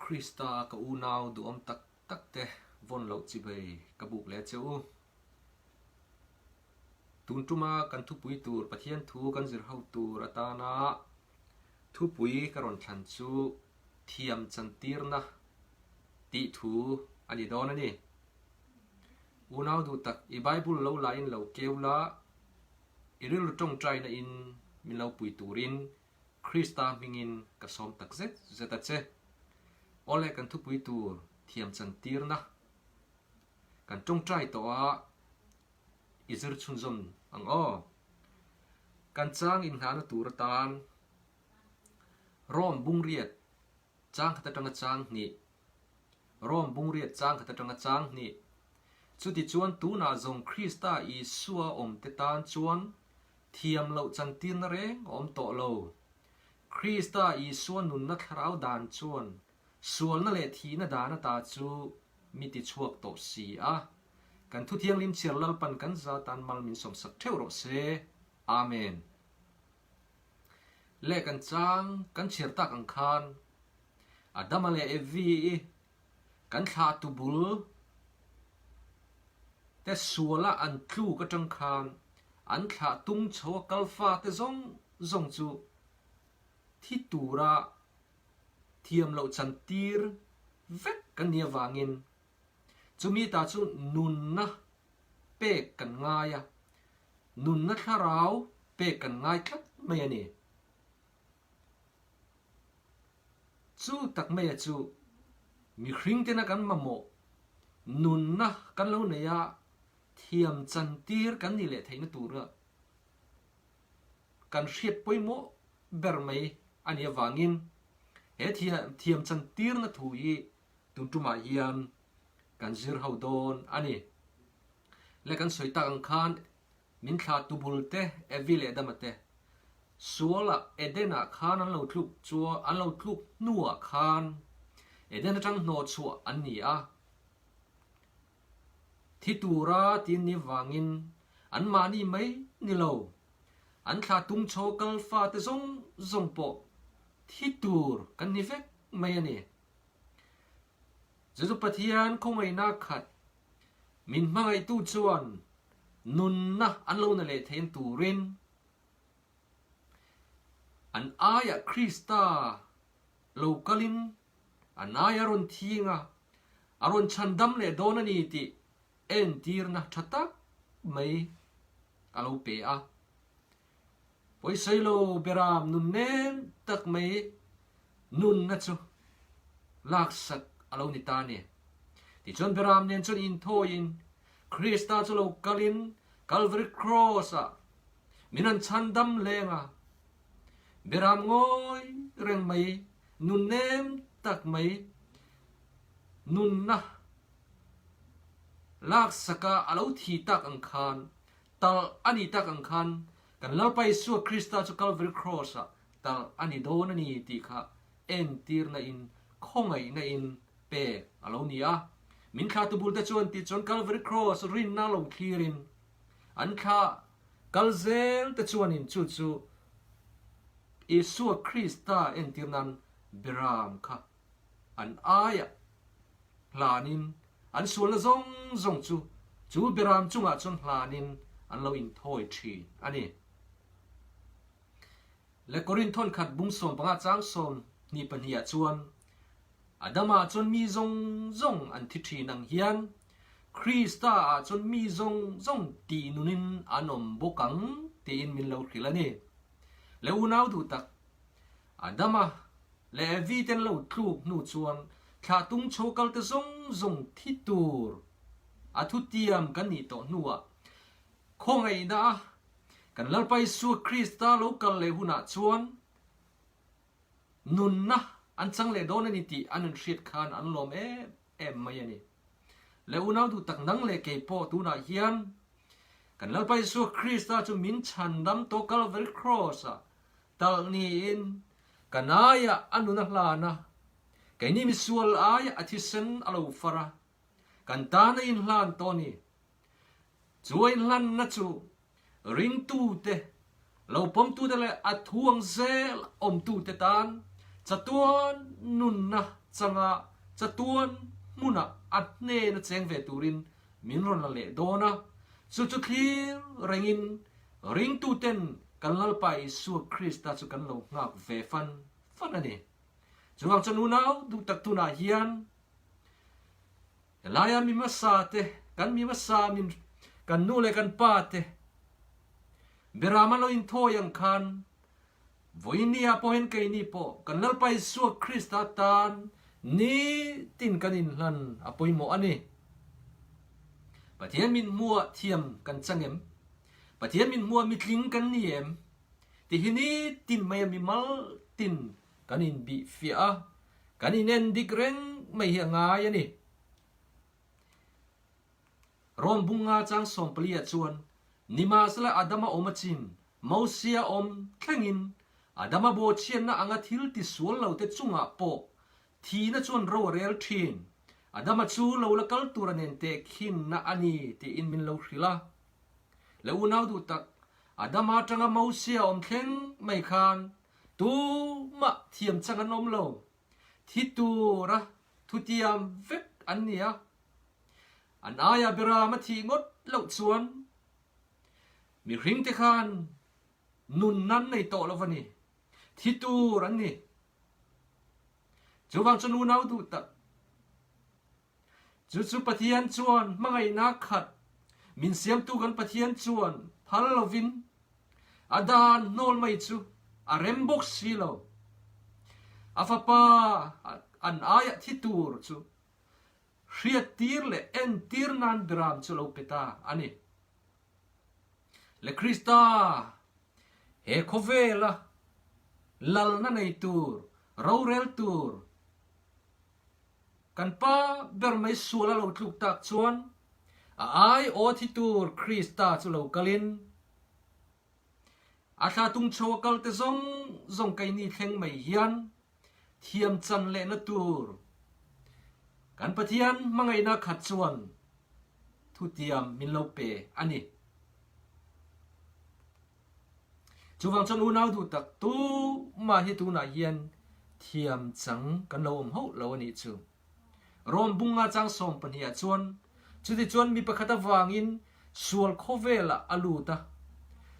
Krista ka unau duhawm tak tak te vawn loh chibei ka buk leh che u. Tun tuma kan thupui tur Pathian thu kan zir ho tur atana thupui ka rawn thlan chu thiam chantirna tih thu a ni dawn a ni. Unau duh tak i Bible lo la in lo keu la, i rilru tawngtaina in min lo pui turin Krista hmingin ka sawm tak zet zet a che. Awle kan thupui tur thiam chantirna kan tawngtai tawh a, i zir chhunzawm ang aw. Kan chang inhnahna tur atan Rome bungriat chang khat atanga chang hnih, Rome bungriat chang khat atanga chang hnih. Chutichuan tunah zawng Krista Isua awmte tan chuan Thiam loh chantirna reng a awm tawh lo. Krista Isua nunna thlarau dan chuan sualna leh thihna dan ata chu mi ti chhuak tawh si a. Kan Thu Thianghlim chhiar Lalpan kan za tan mal min sawmsak theuh rawh se. Amen. Leh kan chang kan chhiar tak ang khan Adama leh Evi i kan thlahtu bul te suala an tluk atang khan an thlah tung chho a kal fate zawng zawng chu thi tura thiam loh chan tir vek kan nih avangin chumi ta chu nunna pek kan ngai a, nunna thlarau pek kan ngai tlat mai a ni. Chu tak maia chu mihring tena kan mamawh nunna kan lo nei a, thiam chantir kan nih leh theihna tura kan hriat pawimawh ber mai a nih avangin he thiam chantirna thu hi tun tumah hian kan zir ho dawn a ni. Le kan sawi tak ang khan Min thlah tu bul te, Evi leh Adama te, sualah Eden-ah khan an lo tluk chuan an lo tluk hnuah khan Eden atang hnawh chhuah an ni a. Thi tura tin ni vangin anmahni mai ni lo, an thlah tung chho kal fate zawng zawng pawh thi tur kan ni vek mai a ni. Jesu Pathian khawngaihna khat Min hmangaihtu chuan nunna an lo na leh thein turin an aiah Krista lo kalin an aia rawn thing a, a rawn chhandam leh dawn a ni tih entirna tha tak mai a lo pe a. Pawisawi lo beram nun nem tak mai nunna chu laksak a lo ni ta a ni. Tichuan beram nen chuan inthawiin Krista chu lo kalin Calvary Cross-ah min han chhandam leng a. Beram ngawi reng mai nun nem tak mai nunna laksaka a lo thi tak ang khan Talh a nih tak ang khan kan Lalpa Isua Krista chu Calvary Cross ah talh a ni dawn a ni tih kha entirna in khawngaihna in pek a lo ni a. Min thlahtu bul te chuan tih chuan Calvary Cross rinna lo thlir in an thlah kal zel te chuan in chu chu Isua Krista entir nan Beram kha an aiah hlanin An sualna zawng zawng chu chu beram chungah chuan hlanin an lo inthawi thin a ni. Le Korinthon khat bung 15 chang 22 ah chuan, Adama chuan mi zawng zawng an thi thin ang hian Krista ah chuan mi zawng zawng tih nunin an awm bawk ang tiin min lo hrilh a ni. Le unau duh tak, Adama leh Evi ten lo tluk hnu chuan thlah tung chho kal te zawng zawng thi tur a thutiam kan nih tawh hnuah khawngaihna a kan Lalpa Isua Krista lo kal leh hunah chuan nunna an chang leh dawn a ni tih an inhriat khan an lawm em em mai a ni. Le unau duh tak nang leh kei pawh tunah hian kan Lalpa Isua Krista chu min chhandam tawh Kalvari Cross-ah Talh niin ka naiah a nun a hlan a, keini misual aiah a thisen a lo far a, kan tan a inhlan tawh a ni. Chu a inhlanna chu ringtute, lo pawmtute leh a thu ang zel awmtute tan Chatuan nunna changa chatuan hmuna a hnena cheng ve turin min rawn la leh dawn a, chu chu thlir rengin ringtuten kan Lalpa Isua Krista chu kan lo nghak ve fan fan a ni. Chuvang chuan unau duh tak tunah hian helaia mi hmasa te, kan mi hmasa min kan nu leh kan pa te Beram an lo inthawi ang khan Vawinia pawhin keini pawh kan Lalpa Isua Krista tan nitin kan inhlan a pawimawh a ni. Pathian min hmuah thiam kan chang em? Pathian min hmuah mitling kan ni em? Ti hi nitin maia mimal tin kan inbihfiah a, kan inen dik reng mai hi a ngai a ni. Rom bunga chang sawmpaliah chuan Nimahsela Adama awm a chin, Mosia awm thlengin Adama bawhchhiatna anga thil ti sual lo te chungah pawh thihna chuan ro a rel thin. Adama chu lo la kal tura nen tehkhinna a ni tiin min lo hrilh a. Le unau duh tak, Adama atanga Mosia awm thleng mai khan tumah thiam chang an awm lo. Thi tura thutiam vek an ni a. An aia Beram a thih ngawt loh chuan mihringte khan nun nan nei tawh lo va ni, thi tur an ni. Chuvang chuan unau duh tak, chu chu Pathian chuan hmangaihna khat min siamtu kan Pathian chuan phal lovin a dan hnawl mai chu a rem bawk si lo. A fapa an aia thi tur chu Hriattir leh entir nan Beram chu lo pe ta a ni. Le Krista, he khawvela lalna nei tur, rorel tur, kan Pa ber mai sual a lo tluk tak chuan a ai aw thi tur Krista chu lo kalin a thla tung chho a kal te zawng zawng keini thleng mai hian thiam chan lehna tur kan Pathian hmangaihna khat chuan thutiam min lo pe a ni. Chuvang chuan unau duh tak tumah hi tunah hian thiam chang kan lo awm hauh lo a nih chu. Rom bunga chang 12 ah chuan, Chutichuan mi pakhat avangin sual khawvelah a lut a,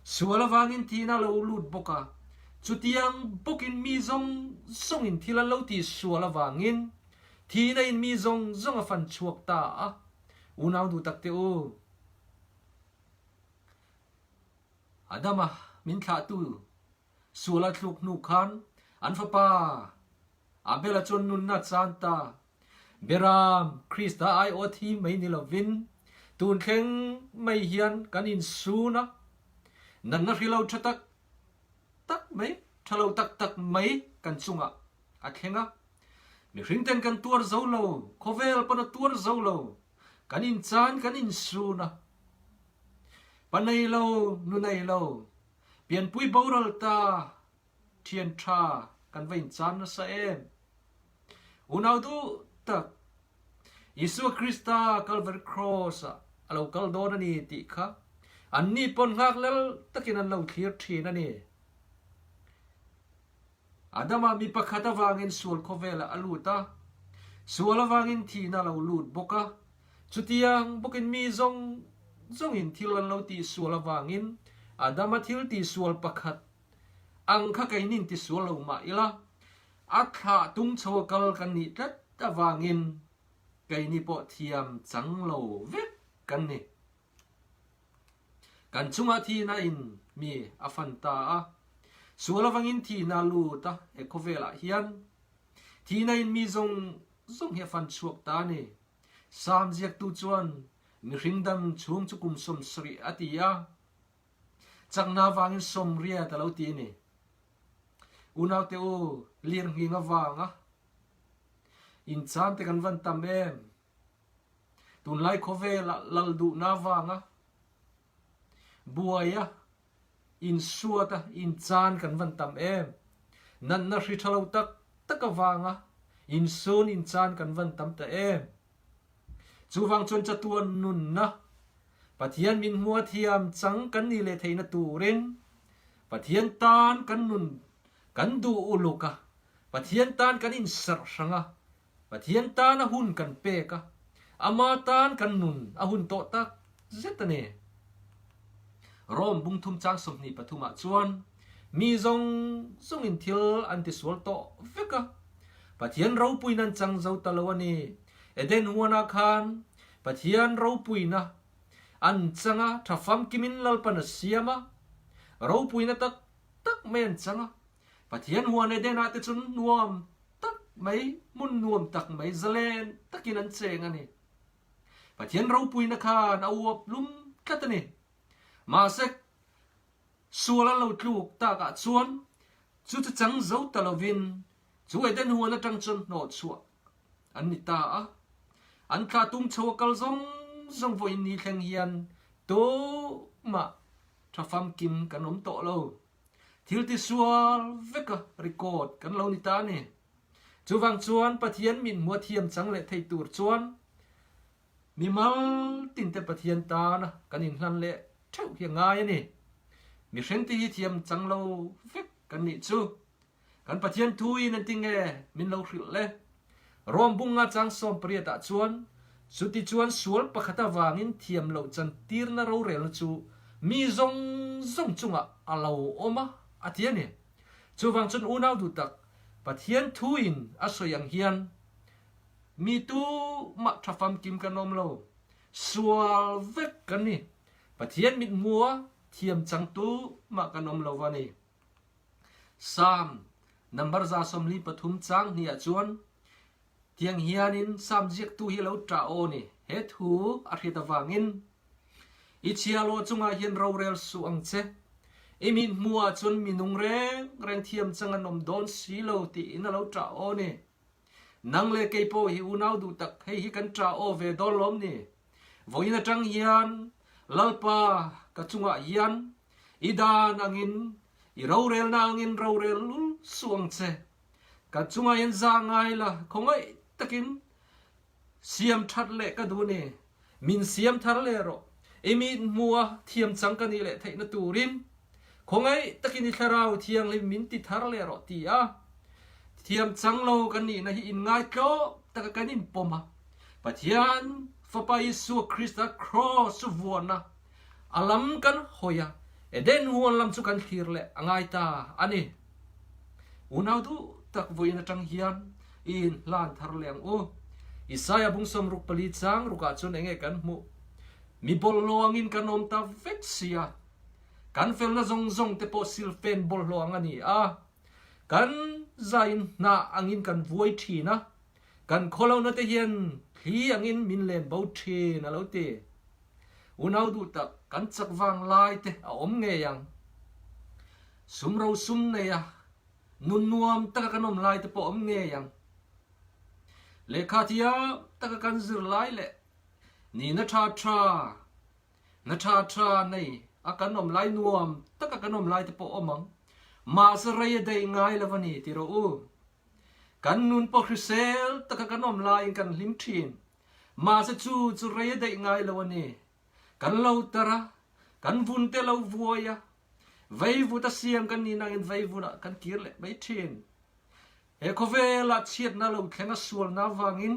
sual avangin thihna a lo lut bawk a, chutiang bawkin mi zawng zawngin thil an lo tih sual avangin thihna in mi zawng zawng a fan chhuak ta a. Unau duh tak teh u, Adama min thlahtu sual a thluk hnu khan an fapa Abel-a chuan nunna chan ta. Beram, Krista aiawh thi mai ni lovin, tun thleng mai hian kan insun a, natna hri lo tha tak tak mai, tha lo tak tak mai kan chungah a thleng a. Mihring ten kan tuar zo lo, khawvel pawn a tuar zo lo, kan inchan kan insun a. Pa nei lo, nu nei lo, pianpui boral ta, Thian tha kan va inchan nasa em? Unau duh tak, Isua Krista Calvary Cross ah a lo kal dawn a ni tih kha anni pawn nghak lel takin an lo thlir thin a ni. Adama mi pakhat avangin sual khawvelah a lut a, sual avangin thihna a lo lut bawk a, chutiang bawkin mi zawng zawngin thil an lo tihsual avangin Adama thil tihsual pakhat Ang kha keinin ti sual lo mah ila, a thlah tung chho a kal kan nih tlat avangin keini pawh thiam chang lo vek kan ni. Kan chungah thihna in mi a fan ta a, sual avangin thihna a lut a, he khawvelah hian thihna in mi zawng zawng hi a fan chhuak ta a ni. Sam ziaktu chuan mihring dang chhung chu kum 70 a ti a, Chakna avangin sawmriat a lo ti a ni. Unaute u, lirnghing avanga inchante kan van tam em? Tunlai khawvelah lal duhna avanga buaia insuata inchan kan van tam em? Natna hri tha lo tak tak avanga insun inchan kan van tam ta em? Chuvang chuan chatuan nunna Pathian min hmua thiam chang kan nih leh theihna turin Pathian tan kan nun kan duh uluk a. Pathian tan kan inserh hrang a, Pathian tana hun kan pek a, ama tan kan nun a hun tawh tak zet a ni. Rome bungthum chang 23 ah chuan mi zawng zawngin thil an tisual tawh vek a, Pathian ropuina an chang zo ta lo a ni. Eden huanah khan Pathian ropuina an chang a, tha famkimin Lalpan a siam a, ropuina tak tak mai an chang a. Pathian huan Eden-ah te chuan nuam tak mai, hmun nuam tak mai, zalen takin an cheng a ni. Pathian ropuina khan a uap lum tlat a ni. Mahse, sual an lo tluk takah chuan chu chu chang zo ta lovin chu Eden huan atang chuan hnawhchhuah an ni ta a. An thla tum chho a kal zawng zawng vawiin ni thleng hian tumah tha famkim kan awm tawh lo. Thil tisual veka record kan lo ni ta a ni. Chuvang chuan Pathian min hmua thiam chang leh thei tur chuan mimal tinte Pathian tana kan inhlan leh theuh hi a ngai a ni. Mihring te hi thiam chang lo vek kan nih chu. Kan Pathian thuin an ti nge min lo hrilh le? Rom bunga chang 18 ah chuan, Chuti chuan sual pakhat avangin thiam loh chantirna rorelna chu mi zawng zawng chungah a lo awm a, a ti a ni. Chuvang chuan unau duh tak, Pathian thuin a sawi ang hian mi tumah tha famkim kan awm lo, sual vek kan ni. Pathian mithmua thiam chang tumah kan awm lo va ni. Psalm number 143 chang hnih ah chuan tiang hianin Psalm ziaktu hi lo ṭah aw ni. He thu a hriat avangin i chhialaw chungah hian rorel suh ang che. I mit hmuh ah chuan minung reng reng thiam chang an awm dawn si lo tiin a lo ṭah aw ni. Nang leh kei pawh hi unau duh tak hei hi kan ṭah aw ve dawn lawm ni. Vawiin aṭang hian Lalpa ka chungah hian I dan angin, i rorelna angin rorel lul suh ang che. Ka chungah hian za ngai la, khawngaih takin siam that leh ka duh ni. Min siam thar leh rawh. I mit hmua thiam chang ka nih leh theihna turin khawngaih takin i thlarau thianghlim min ti thar leh rawh ti a. Thiam chang lo kan nihna hi inngaitlawm taka kan inpawm a. Pathian Fapa Isua Krista Kraws chu vuahna A lam kan hawi a, Eden huan lam chu kan thlir leh a ngai ta a ni. Unau duh tak vawiin atang hian i inhlan thar leh ang u. Isaiah bung 64 chang rukah chuan enge kan hmuh? Mi bawlhhlawh angin kan awm ta vek si a, kan felna zawng zawng te pawh silfen bawlhhlawh ang a ni a, kan zaiin hnah angin kan vuai thin a, Kan khawlohna te hian thli angin min len bo thin a lo ti. Unau duh tak kan chak vang lai te a awm ngei ang. Sum ro sum nei a, nun nuam taka kan awm lai te pawh awm ngei ang. Lehkha thiam taka kan zir lai leh nihna tha tha, hna tha tha nei a kan awm lai nuam taka kan awm lai te pawh awm ang. Mahse rei a daih ngai lo a ni ti rawh u. Kan nun pawh hrisel taka kan awm laiin kan hlim thin. Mahse chu chu rei a daih ngai lo a ni. Kan lo tar a, kan vun te lo vuai a, veivut a siam kan nih nangin veivunah kan kir leh mai thin. He khawvelah chhiatna lo thleng a sualna avangin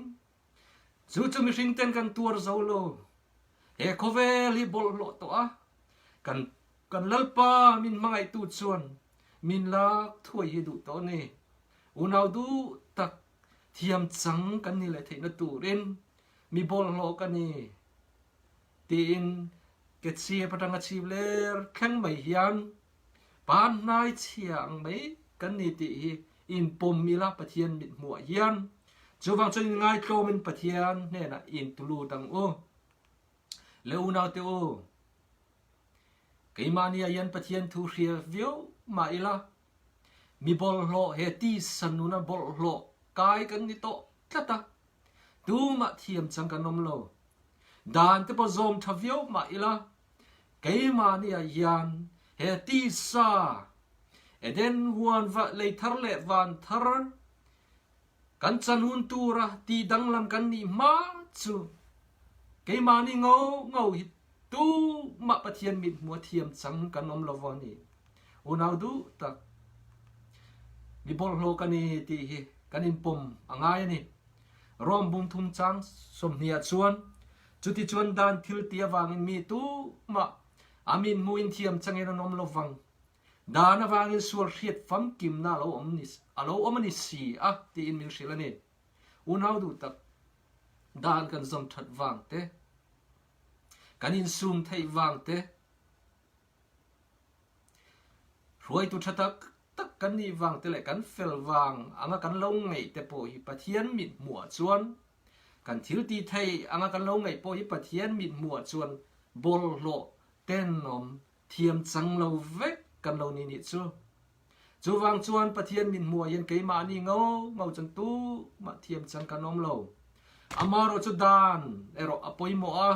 chu chu mihring ten kan tuar zo lo. He khawvel hi bawlhhlawh tawh a, kan kan Lalpa min hmangaihtu chuan Min lak thuai hi duh tawh a ni. Unau duh tak thiam chang kan ni leh theihna turin mi bawlhhlawh ka ni tiin ke chhip atanga chhip ler thleng mai hian pan hnai chhia ang mai kan ni tih hi inpawm ila Pathian mithmuh ah hian chuvang chuan inngaitlawmin Pathian hnenah intulut ang u. Le unaute u, Keimahni ah hian Pathian thu hria viau mah ila, mi bawlhhlawh he tisa nuna bawlhhlawh kai kan ni tawh tlat a, tumah thiam chang kan awm lo. Dan te pawh zawm tha viau mah ila, keimahni ah hian he tisa Eden huan lei thar leh van thar Kan chanhun tura tih danglam kan nih hma chu keimahni ngo ngo hi tumah Pathian mithmuh a thiam chang kan awm lo a ni. Unau duh tak. Mi bawlhhlawh ka ni tih hi kan inpawm a ngai a ni. Rom bung thum chang sawmhnih ah chuan, Chutichuan dan thil ti avangin mi tumah a min hmuhin thiam changin an awm lo vang. Dan avangin sual hriat famkimna a lo awm ni a lo awm a ni si a tiin min hrilh a ni. Unau duh tak, dan kan zawm that vang te, kan insum theih vang te, Hruaitu tha tak tak kan nih vang te leh kan fel vang anga kan lo ngaih te pawh hi Pathian mit hmuhah chuan kan thil tih theih anga kan lo ngaih pawh hi Pathian mit hmuhah chuan bawlhhlawh tenawm thiam chang lo vek kan lo ni nih chu. Chuvang chuan Pathian min hmuh ah hian keimahni ngo ngo chuan tumah thiam chang kan awm lo. Amaherawh chu dan erawh a pawimawh a.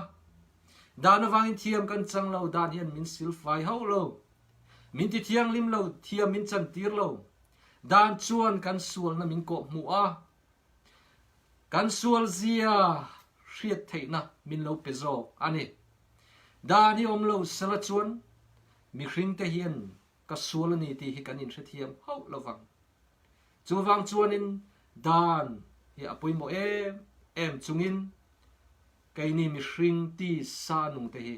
Dan avangin thiam kan chang lo, dan hian min silfai hauh lo. Min ti thianghlim lo, thiam min chantir lo. Dan chuan kan sualna min kawhhmuh a. Kan sual zia hriat theihna min lo pe zawk a ni. Dan hi awm lo sela chuan mihringte hian ka sual a ni tih hi kan inhrethiam hauh lo vang. Chuvang chuanin dan hi a pawimawh em em chungin keini mihring ti sa nungte hi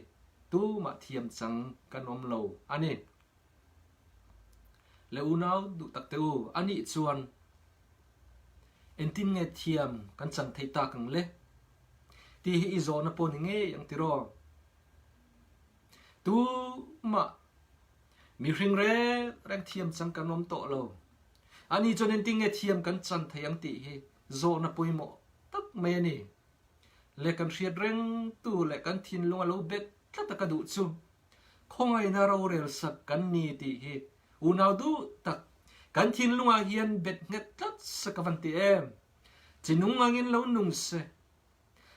tumah thiam chang kan awm lo a ni. Le unau duh tak teh u, a nih chuan engtin nge thiam kan chang thei tak ang le? Tih hi i zawhna pawh ni ngei ang tiraw? Tumah mihring reng reng thiam chang kan awm tawh lo. Ani chuan engtin nge thiam kan chan thei ang tih hi zawhna pawimawh tak mai a ni. Le kan hriat reng tu leh kan thinlung a lo bet tlat a ka duh chu khawngaihna rorel sak kan ni tih hi unau duh tak kan thinlungah hian bet nghet tlat se ka van ti em. Chinung angin lo nung se.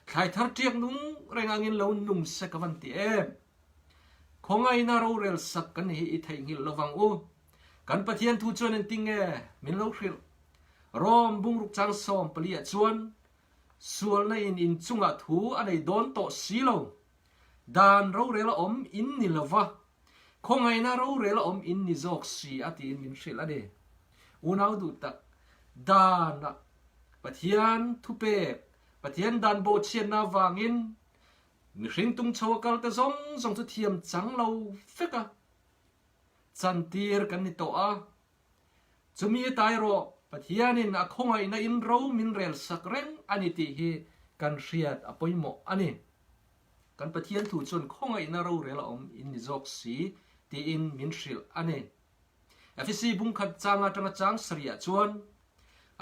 Thlai thar ṭiak nung reng angin lo nung se ka van ti em. Khawngaihna rorel sak kan hi i theihnghilh lovang u. Kan Pathian thu chuan engtin nge min lo hrilh? Rom bungruk chang 14 ah chuan sualna in inchungah thu a nei dawn tawh si lo. Dan rorel a awm in ni lova, khawngaihna rorel a awm in ni zawk si a tiin min hrilh a ni. Unau duh tak, danah Pathian thupek, Pathian dan bawhchhiatna avangin mihring tung chho a kalte zawng zawng chu thiam chang lo vek a, chantir kan ni tawh a. Chumi ata erawh Pathianin a khawngaihna in ro min rel sak reng a ni tih hi kan hriat a pawimawh a ni. Kan Pathian thu chuan khawngaihna rorel a awm in ni zawk si tiin min hrilh a ni. Efesi bungkhat chang atanga chang sarihah chuan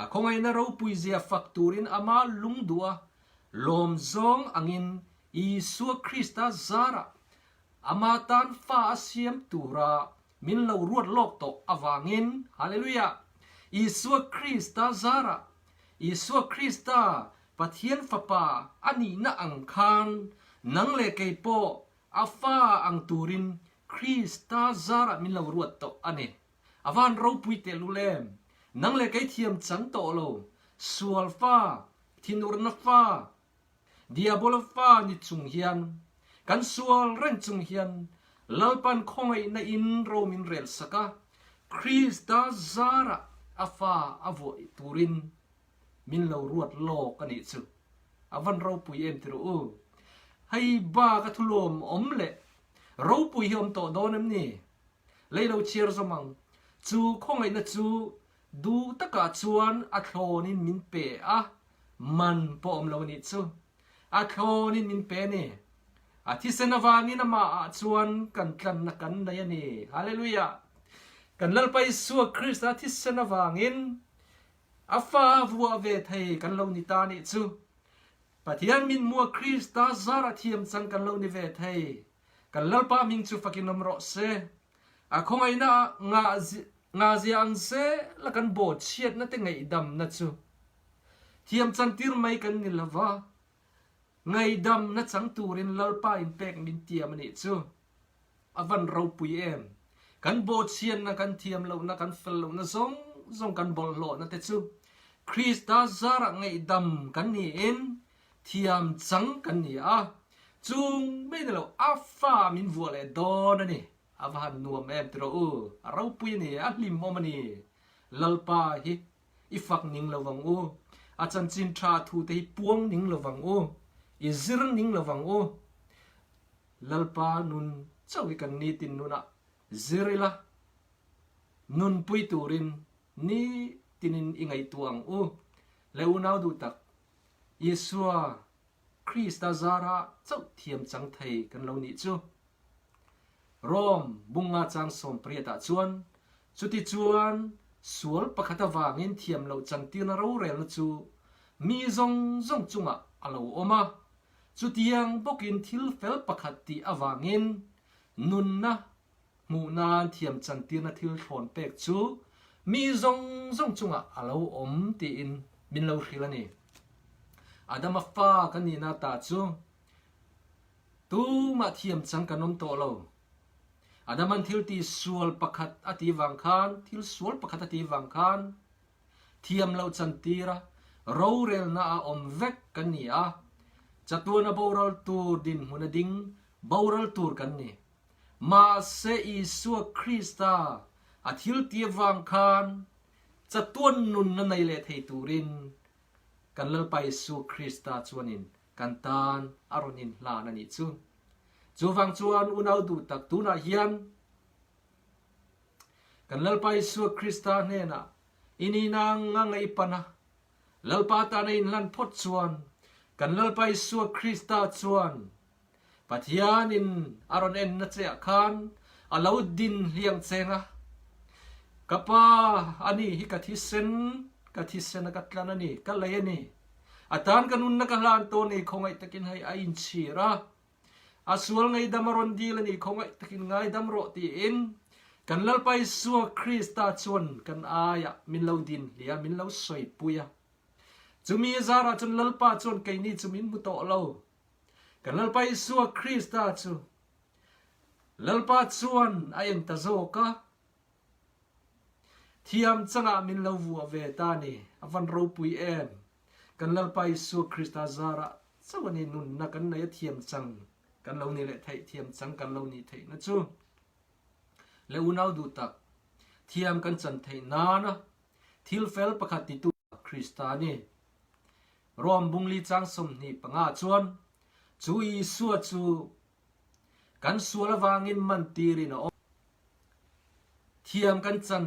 a khawngaihna ropuizia fak turin ama lungduh a lawm zawng angin Isua Krista zarah ama tan fa a siam tura Min lo ruat lawk tawh avangin, Hallelujah! Isua Krista zarah, Isua Krista Pathian Fapa a nihna ang khan nang leh kei pawh a fa ang turin Krista zarah min lo ruat tawh a ni. A van ropui tehlul em! Nang leh kei thiam chang tawh lo, sual fa, thinurna fa, Diabola fa ni chung hian, kan sual reng chung hian Lalpan khawngaihna in ro min rel sak a, Krista zarah a fa a vuah turin min lo ruat lawk a nih chu. A van ropui em ti rawh u. Hei bak a thulawm awm leh ropui hi awm tawh dawn em ni? Lei lo chhiar zawm ang. Chu khawngaihna chu duh takah chuan a thlawnin min pe a, Man pawh awm lo a nih chu. A thlawnin min pe a ni. A thisen avangin amah ah chuan kan tlanna kan nei a ni. Hallelujah! Kan Lalpa Isua Krista thisen avangin a fa vuah ve thei kan lo ni ta a nih chu. Pathian min hmua Krista zar a thiam chang kan lo ni ve thei. Kan Lalpa hming chu fakin awm rawh se. A khawngaihna ah ngah ngahzia ang zel a kan bawhchhiatna te ngaihdamna chu thiam chantir mai kan ni lo va, ngaihdamna chang turin Lalpa in pek min tiam a nih chu. A van ropui em! Kan bawhchhiatna, kan thiam lohna, kan fel lohna zawng zawng kan bawlhhlawhna te chu Krista zarah ngaihdam kan niin thiam chang kan ni a, chung mai ni lo a fa min vuah leh dawn a ni. A va han nuam em ti rawh u, a ropui a ni, a hlimawm a ni. Lalpa hi i fak ning lo vang u. A chanchin tha thu te hi puang ning lo vang u. I zir ning lo vang u. Lalpa nun chauh hi kan nitin nunah zir ila, nunpui turin nitinin i ngaihtuah ang u. Le unau duh tak, Isua Krista zara chauh thiam chang thei kan lo nih chu. Rom bunga chang 18 ah chuan, Chutichuan sual pakhat avangin thiam loh chantirna rorelna chu mi zawng zawng chungah a lo awm a, chutiang bawkin thil fel pakhat tih avangin nunna hmuh nan thiam chantirna thil thlawn pek chu mi zawng zawng chungah a lo awm tiin min lo hrilh a ni. Adama fa kan nihna ta chu tumah thiam chang kan awm tawh lo. Adaman thil ti sual pakhat a ti vang khan, thil sual pakhat a ti vang khan thiam loh chantir a, rorelna a awm vek kan ni a, chatuana boral tur dinhmun a ding boral tur kan ni. Mahse Isua Krista a thil ti avang khan chatuan nunna nei leh thei turin kan Lalpa Isua Krista chuanin kan tan a rawn inhlan a nih chu. Chuvang chuan unau duh tak tunah hian kan Lalpa Isua Krista hnenah i nihna anga ngaihpan a, Lalpa tana inhlan phawt chuan kan Lalpa Isua Krista chuan Pathianin a rawn enna che ah khan a lo din hliang cheng a, Ka pa, ani hi ka thisen, ka thisen a ka tlan a ni, ka lei a ni. A tan ka nunna ka hlan tawh ni, khawngaih takin hei a inchhir a, a sual ngaidam a rawn dil a ni, khawngaih takin ngaidam rawh tiin kan Lalpa Isua Krista chuan kan aiah min lo din hliah a, min lo sawipui a. Chumi zarah chuan Lalpa chuan keini chu min hmu tawh lo. Kan Lalpa Isua Krista chu Lalpa chuan a en ta zawk a, thiam changah min lo vuah ve ta a ni. A van ropui em! Kan Lalpa Isua Krista zarah chauh a ni nunna kan nei a thiam chang kan lo ni leh theih, thiam chang kan lo nih theihna chu. Le unau duh tak, thiam kan chan theih nana thil fel pakhat titu Krista a ni. Rom bungli chang 25 chuan chu Isua chu kan sual avangin man tirin a awm. Thiam kan chan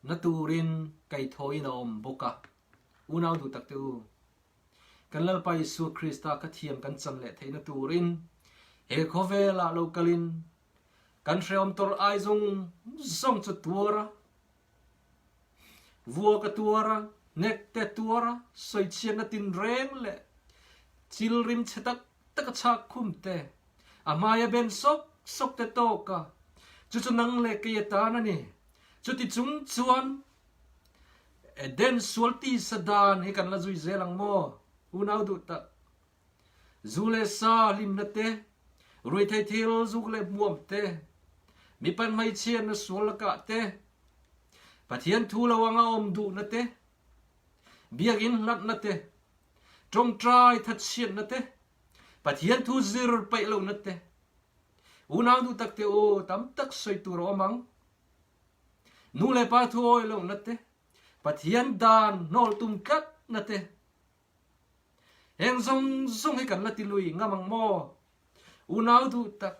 na turin kaihthawhin a awm bawk a. Unau duh tak te u, kan Lalpa Isua Krista kha thiam kan chan leh theihna turin he khawvelah lo kalin kan hrehawm tawrh ai zawng zawng chu tuar a, Vua ka tuar a, hnek te tuar a, sawichhiatna tinreng leh thil rimchhe tak tak a chhak khum te, a hmaia ben sawk sawk te tawk a, chu chu nang leh kei atan a ni. Chuti chung chuan Eden sual tisa dan hi kan la zui zel ang maw? Unau duh tak. Zu leh sa hlimna te, ruihtheih thil zuk leh hmuam te, mipat hmeichhiatna sual lakah te, Pathian thu lo anga awm duhna te, biakinn hlatna te, tawngtai thatchhiatna te, Pathian thu zir peih lohna te, unau duh tak te u tam tak sawi tur a awm ang. Nu leh pa thu awih lohna te, Pathian dan hnawl tum tlatna te, Heng zawng zawng hi kan la ti lui ngam ang maw? Unau duh tak,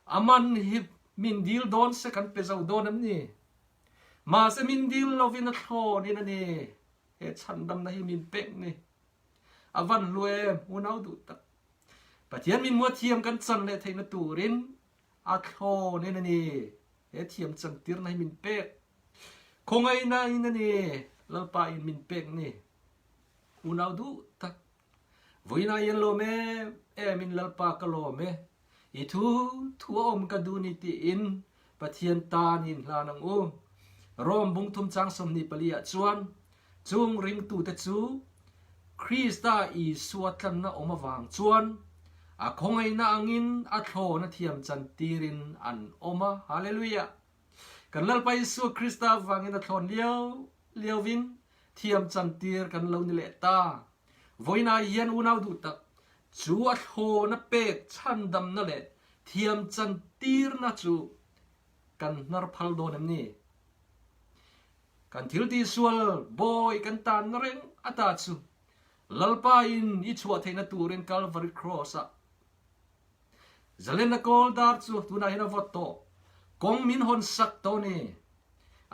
a man hi min dil dawn se kan pe zo dawn em ni? Mahse min dil lovin a thlawn in a ni, he chhandamna hi min pek ni. A van hlu em, unau duh tak. Pathian min mua thiam kan chan leh theihna turin a thlawn in a ni, he thiam chantirna hi min pek. Khawngaihna in a ni, Lalpa in min pek ni. Unau duh tak, vawiinah hian lawm em em in Lalpa ka lawm e, i thu thu a awm ka duh ni tiin Pathian tan hi inhlan ang u. Rom bungthum chang 24 ah chuan chung ringtute chu Krista Isua tlanna awm avang chuan a khawngaihna angin a thlawna thiam chantirin an awm a. Hallelujah! Kan Lalpa Isua Krista avangin a thlawn liau liauvin thiam chantir kan lo ni leh ta. Vawiinah hian unau duh tak chu a thlawna pek chhandamna leh thiam chantirna chu kan hnar phal dawn em ni? Kan thil tihsual bawi kan tanna reng ata chu Lalpa in i chhuah theihna turin Kalvari Cross ah Zalenna kawl dar chu tunah hian a vawt tawh. Kawng min hawn sak tawh ni.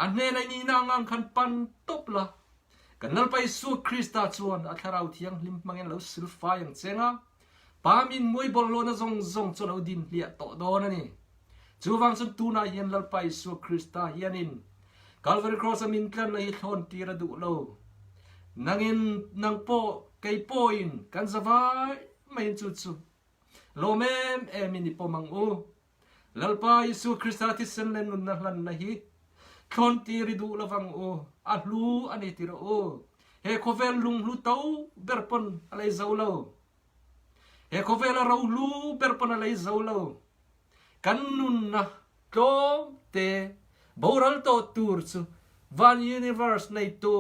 A hnena i nihna ang ang khan pan tawp la. Kan Lalpa Isua Krista chuan a Thlarau Thianghlim hmangin a lo silfai ang cheng a, Pa min muai bawlhhlawhna zawng zawng chu a lo din hliah tawh dawn a ni. Chuvang chuan tunah hian Lalpa Isua Krista hianin Calvary Cross-a min tlanna hi thlawn tir a duh lo. Nangin, nang pawh, kei pawhin kan za vai maiin chu chu Lawm em em in i pawm ang u. Lalpa Isua Krista thisen leh nunna hlanna hi thlawn tir i duh lovang u. A hlu a ni ti rawh u. He khawvel lunghlu to ber pawn a lei zo lo. He khawvela rohlu ber pawn a lei zo lo. Kan nunna tlawm te boral tawh tur chu van universe neitu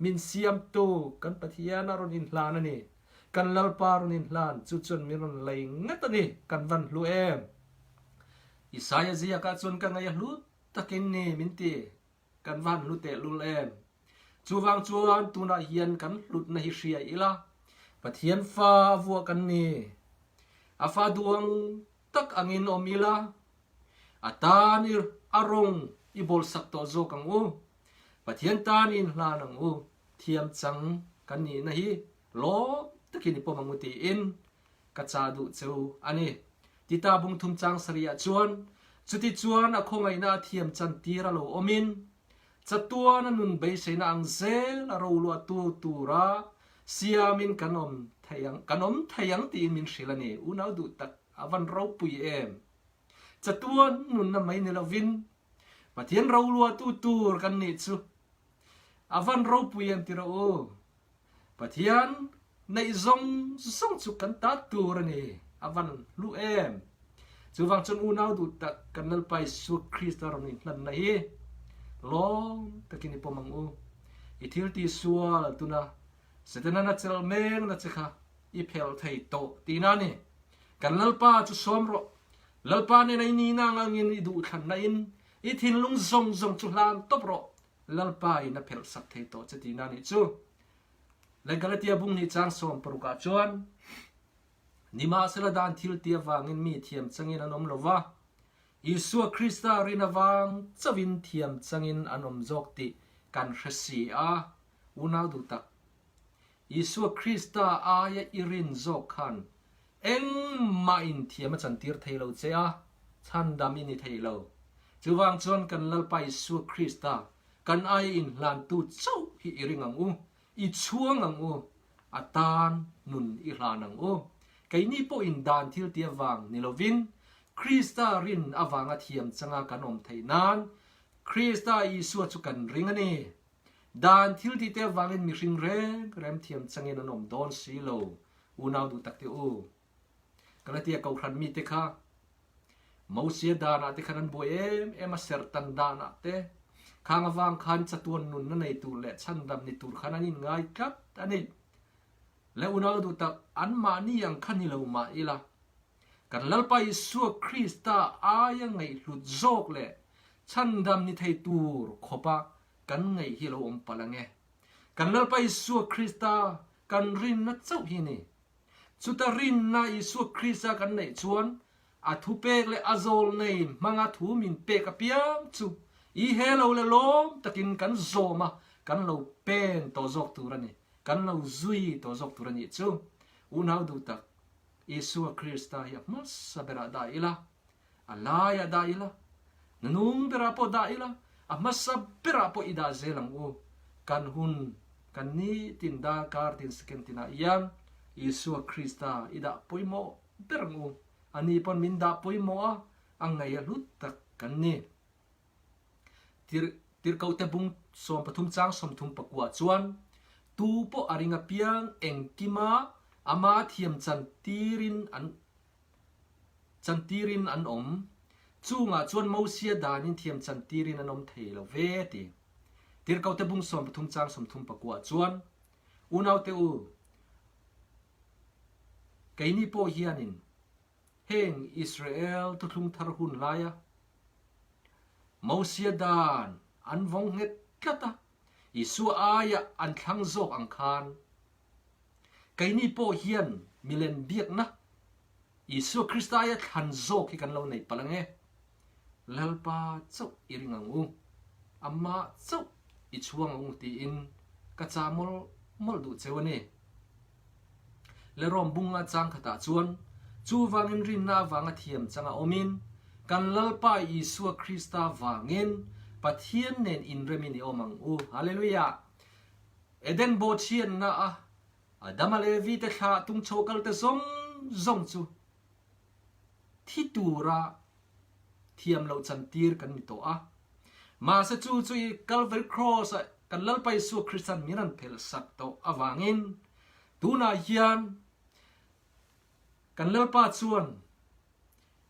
min siamtu kan Pathian a rawn inhlan a ni. Kan Lalpa rawn inhlan chu chuan min rawn lei ngat a ni, kan van hlu em? Isaia ziakah chuan ka ngaih a hlu takin ni min ti, kan van hlu tehlul em? Chuvang chuan tunah hian kan hlutna hi hria ila, Pathian fa a vuah kan ni. A fa duang tak angin awm ila, a tan i a rawng i bawlsak tawh zawk ang u. Pathian tan i inhlan ang u. Thiam chang kan nihna hi lawm takin i pawm ang u tiin ka cha duh cheu a ni. Tita bung thum chang sarih ah chuan chuti chuan a khawngaihna a thiam chan tir a lo awmin chatuan a nun beiseina ang zel a roluahtu tura siamin kan awm thei ang kan awm thei ang tiin min hrilh a ni. Unau duh tak a van ropui em! Chatuan nunna mai ni lovin Pathian roluahtu tur kan nih chu A van ropui em ti rawh u. Pathian neih zawng zawng chu kan ta tur a ni. A van hlu em. Chuvang chuan unau duh tak kan Lalpa Isua Krista rawn inhlanna hi lawm takin i pawm ang u. I thil ti sual tuna Setana na chelh meng na che kha i phelh thei tawh tihna a ni. Kan Lalpa chu sawm rawh. Lalpa nena i nihna ang angin i duhthlanna in i thinlung zawng zawng chu hlan tawp rawh. Lalpa in a phelh sak thei tawh che tihna nih chu. Le Galatia bung hnih chang 16 ah chuan, Nimahsela dan thil ti avangin mi thiam changin an awm lo va, Isua Krista rin avang chauhin thiam changin an awm zawk tih kan hre si a, unau duh tak. Isua Krista aia i rin zawk khan engmah in thiam a chantir thei lo che a, chhandam i ni thei lo. Chuvang chuan kan Lalpa Isua Krista kan aia inhlantu chauh hi i ring ang u, i chhuang ang u, a tan nun i hlan ang u. Keini pawhin dan thil ti avang ni lovin Krista rin avanga thiam changa kan awm theih nan Krista Isua chu kan ring a ni. Dan thil tih te avangin mihring reng rem thiam changin an awm dawn si lo, unau duh tak te u. Galatia Kohhran mite kha Mosia danah te khan an buai em em a, serhtan danah te khang avang khan chatuan nunna nei tur leh chhandam ni tur khan an inngai tlat a ni. Le unau duh tak, anmahni ang kha ni lo mah ila, kan Lalpa Isua Krista aia ngaihhlut zawk leh chhandam ni thei tur khawpa kan ngaih hi lo awm palh ang e. Kan Lalpa Isua Krista kan rinna chauh hi a ni. Chuta rinna Isua Krista kan neih chuan a thupek leh a zawl nei hmanga thu min pek apiang chu i he lo leh lawm takin kan zawm a, kan lo pen tawh zawk tur a ni, kan lo zui tawh zawk tur a nih chu. Unau duh tak, Isua Krista hi a hmasa berah dah ila, A laiah dah ila, nunung berah pawh dah ila, a hmasa berah pawh i dah zel ang u. Kan hun, kan nitin darkar tin second tinah hian Isua Krista i dah pawimawh ber ang u. Ani pawn min dah pawimawh a, a ngaih a hlut tak kan ni. Tir, Tirhkohte bung 13 chang 34 chuan, Tu pawh a ring apiang engkima ama thiam chan tirin an Chantirin an awm. Chungah chuan Mosia danin thiam chantirin an awm thei lo ve, a ti. Tirhkohte bung 13 chang 34 chuan, Unaute u, keini pawh hianin heng Israel thuthlung thar hun laia Mosia dan an vawng nghet tlat a. Isua aia an thlang zawk ang khan keini pawh hian milen biakna Isua Krista aia thlan zawk hi kan lo nei palh ang e. Lalpa chauh i ring ang u, amah chauh i chhuang ang u tiin ka cha mawlh mawlh duh cheu a ni. Le Rom bunga chang khatah chuan, Chuvangin rinna avanga thiam changa awmin, kan Lalpa Isua Krista vangin Pathian nen inremin i awm ang u. Hallelujah! Eden bawhchhiatna a Adama leh Evi te thlah tung chho kal te zawng zawng chu thi tura thiam loh chantir kan ni tawh a. Mahse chu chu i Calvary Cross ah kan Lalpa Isua Krista'n min rawn phelh sak tawh avangin tunah hian kan Lalpa chuan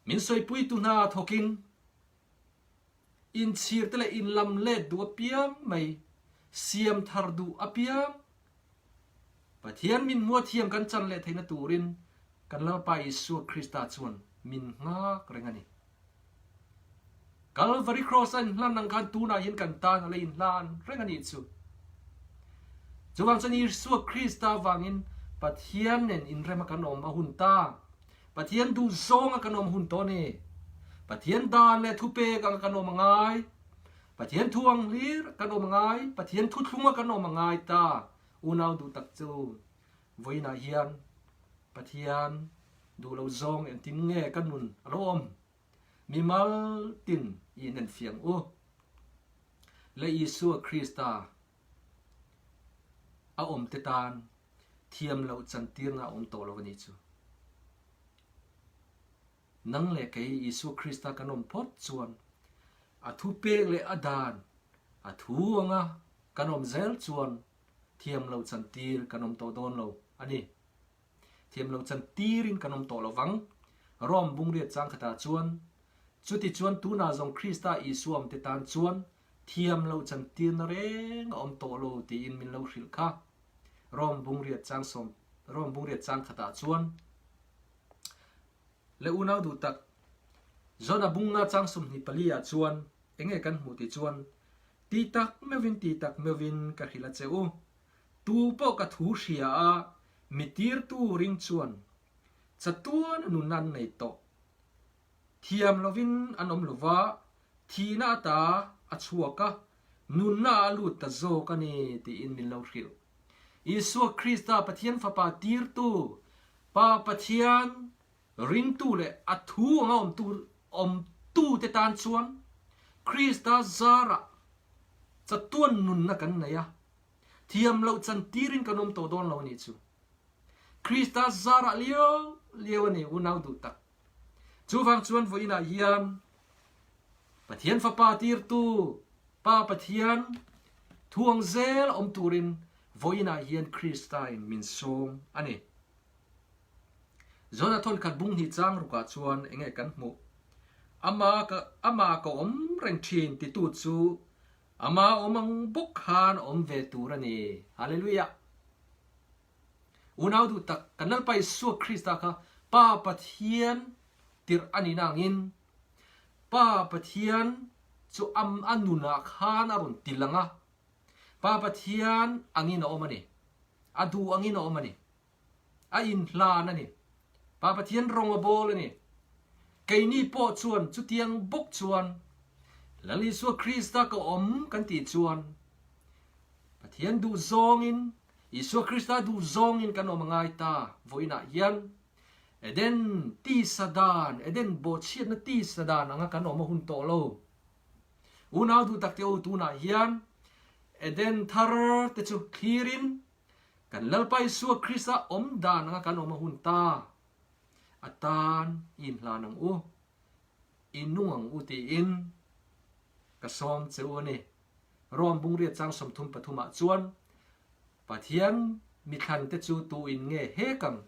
min sawipuitu hna thawkin inchhir te leh inlam let duh apiang mai, siam thar duh apiang Pathian min hmua thiam kan chan leh theihna turin kan Lalpa Isua Krista chuan min nghak reng a ni. Kalvari Kraws a inhlan ang khan tunah hian kan tan a la inhlan reng a nih chu. Chuvang chuan Isua Krista avangin Pathian nen inrema kan awm a hun ta. Pathian duhzawnga kan awm hun tawh a ni. Pathian dan leh thupek anga kan awm a ngai. Pathian thu ang hlir kan awm a ngai, Pathian thuthlunga kan awm a ngai ta. Unau duh tak chu vawiinah hian Pathian duh lo zawng engtin nge ka nun a lo awm? Mimal tin i inenfiang u. Le Isua Krista a awm te tan thiam loh chantirna a awm tawh lo a nih chu. Nang leh kei Isua Krista kan awm phawt chuan a thupek leh a dan, a thu anga kan awm zel chuan thiam loh chantir kan awm tawh dawn lo a ni. Thiam loh chantirin kan awm tawh lo vang. Rome bungriat chang khatah chuan, Chutichuan tunah zawng Krista Isua awmte tan chuan thiam loh chantirna reng a awm tawh lo tiin min lo hrilh kha. Rome bungriat chang sawm Rome bungriat chang khatah chuan, Le unau duh tak, Jona bunga chang 24 ah chuan enge kan hmuh tih chuan, Ti tak meuhin ti tak meuhin ka hrilh a che u, tu pawh ka thu hria a mi tirtu ring chuan chatuan a nunna an nei tawh. Thiam lovin an awm lova, thihna ata a chhuak a, nunna ah a lut ta zawk a ni tiin min lo hrilh. Isua Krista Pathian Fapa tirtu, Pa Pathian ringtu leh a thu anga awmtu awmtute tan chuan Krista zarah chatuan nunna kan nei a, thiam loh chantirin kan awm tawh dawn lo a nih chu. Krista zarah liau liau a ni unau duh tak. Chuvang chuan vawiinah hian Pathian Fapa tirtu Pa Pathian thuang zel awm turin vawiinah hian Kristain min sawm a ni. Jona thawnkhat bung hnih chang rukah chuan enge kan hmuh? Ama ka ama ka awm reng thin titu chu ama awm ang bawk khan awm ve tur a ni. Hallelujah! Unau duh tak, kan Lalpa Isua Krista kha Pa Pathian tirh a nih nangin Pa Pathian chu a a nunah khan a rawn ti lang a, Pa Pathian angin a awm a ni, a duh angin a awm a ni, a inhlan a ni, Pa Pathian rawng a bawl a ni. Keini pawh chuan chutiang bawk chuan Lal Isua Krista ka awm kan tih chuan Pathian duh zawngin Isua Krista duh zawngin kan awm a ngai ta. Vawiinah hian Eden tisa dan, Eden bawhchhiatna tisa dan anga kan awm a hun tawh lo. Unau duh tak te u, tunah hian Eden thar te chu thlirin kan Lalpa Isua Krista awm dan anga kan awm a hun ta. A tan i inhlan ang u, i nung ang u tiin ka sawm che u a ni. Rome bungriat chang 33 ah chuan Pathian mithlan te chu tu in nge hek ang?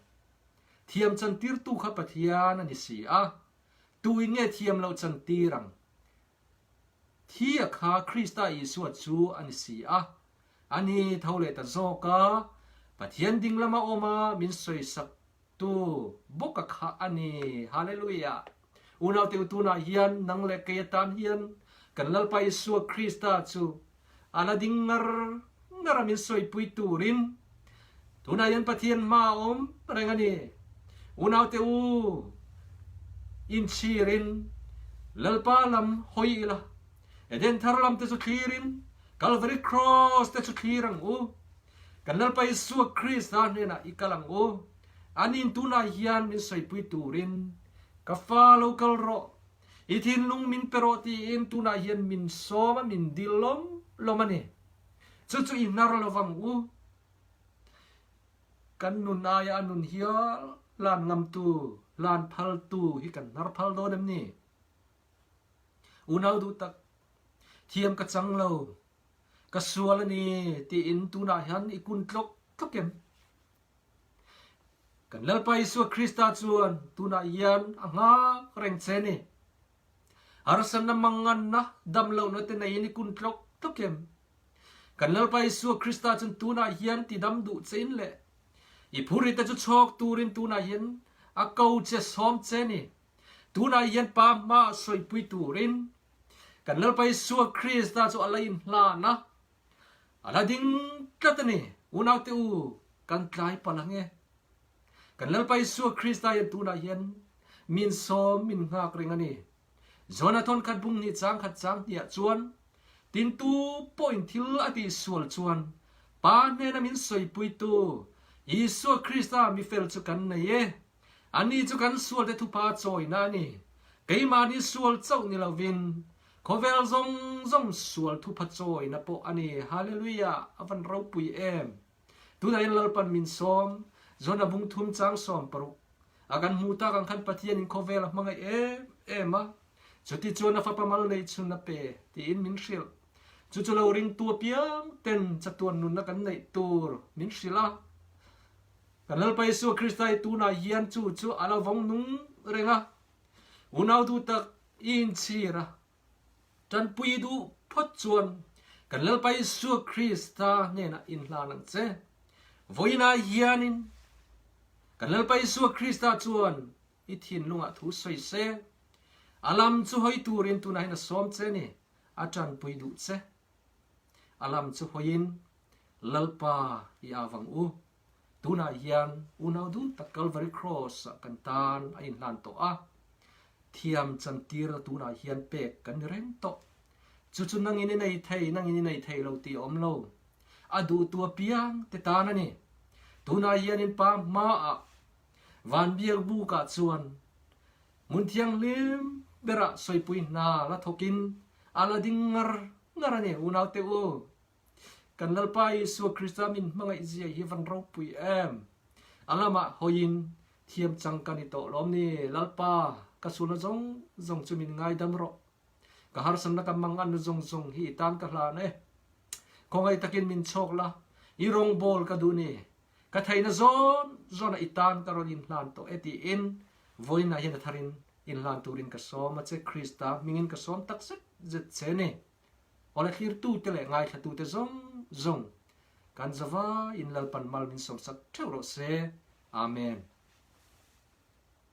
Thiam chantirtu kha Pathian a ni si a, tu in nge thiam loh chantir ang? Thi a kha Krista Isua chu a ni si a, a ni tho leh ta zawk a, Pathian ding lama awm a min sawisak tu bawk a kha a ni. Hallelujah! Unaute u tunah hian nang leh kei atan hian kan Lalpa Isua Krista chu. A la ding ngar ngar a min sawipui turin tunah hian Pathian hma a awm reng a ni. Unaute u, inchhirin Lalpa lam hawi ila, Eden thar lam te chu thlirin Calvary Cross te chu thlir ang u. Kan Lalpa Isua Krista hnenah i kal ang u. Anin tunah hian min sawipui turin ka fa lo kal rawh. I thinlung min pe rawh tiin tunah hian min sawm a, min dil lawm lawm a ni. Chu chu i hnar lo vang u. Kan nun aia a nun hial hlan ngamtu, hlan phaltu hi kan hnar phal dawn em ni? Unau duh tak, thiam ka chang lo, ka sual a ni tiin tunah hian i kun tlawk tlawk em? Kan Lalpa Isua Krista chuan tunah hian a nghak reng che ni. Harsatna manganna damlohna te neiin i kun tlawk tlawk em? Kan Lalpa Isua Krista chuan tunah hian tidam duh chein leh i phurite chu chhawk turin tunah hian a ko che sawm che ni. Tunah hian Pa hmaah sawipui turin kan Lalpa Isua Krista chu a la inhlan a. A la ding tlat a ni. Unaute u, kan tlai palh ang e. Kan Lalpa Isua Krista hian tunah hian min sawm min nghak reng a ni. Jona thawnkhat bung hnih chang khat chang hniah chuan tintu pawhin thil a tihsual chuan Pa hnena min sawipuitu Isua Krista mifel chu kan nei e. Ani chu kan sualte thupa chawina a ni. Keimahni sual chauh ni lovin, khawvel zawng zawng sual thupha chawina pawh a ni. Hallelujah! A van ropui em! Tunah hian Lalpan min sawm, Jona bung thum chang 60 a kan hmuh tak ang khan Pathianin khawvel a hmangaih em em a, chuti chuan a fapa mal neih chhun a pe tiin min hrilh. Chu chu lo ringtu apiang ten chatuan nunna kan neih tur min hrilh a. Kan Lalpa Isua Krista hi tunah hian chu chu a lo vawng nung reng a, unau duh tak i inchhir a, tanpui i duh phawt chuan kan Lalpa Isua Krista hnenah inhlan ang che. Vawiinah hianin kan Lalpa Isua Krista chuan i thinlungah thu sawi se, a lam chu hawi turin tunah hian a sawm che ni, a tanpui duh che. A lam chu hawiin Lalpa i avang u. Tunah hian unau duh tak Calvary Cross-ah kan tan a inhlan tawh a, thiam chantirna tunah hian pek kan ni reng tawh. Chu chu nangin i nei thei, nangin i nei thei lo tih a awm lo. A duhtu apiang te tan a ni. Tunah hian in pa hmaah van biak bukah chuan hmun thianghlim berah sawipui hna la thawkin a la ding ngar ngar a ni, unaute u. Kan Lalpa Isua Krista min hmangaih zia hi van ropui em! A lamah hawiin thiam chang ka ni tawh lawm ni? Lalpa, ka sualna zawng zawng chu min ngaidam rawh. Ka harsatna ka manganna zawng zawng hi i tan ka hlan e. Khawngaih takin min chhawk la, i rawngbawl ka duh ni. Ka theihna zawn zawnah i tan ka rawn inhlan tawh e tiin vawiinah hian a tharin inhlan turin ka sawm a che, Krista hmingin ka sawm tak zet zet che ni. Awle thlirtute leh ngaithlatute zawng zawng kan zavaiin Lalpan mal min sawmsak theuh rawh se. Amen.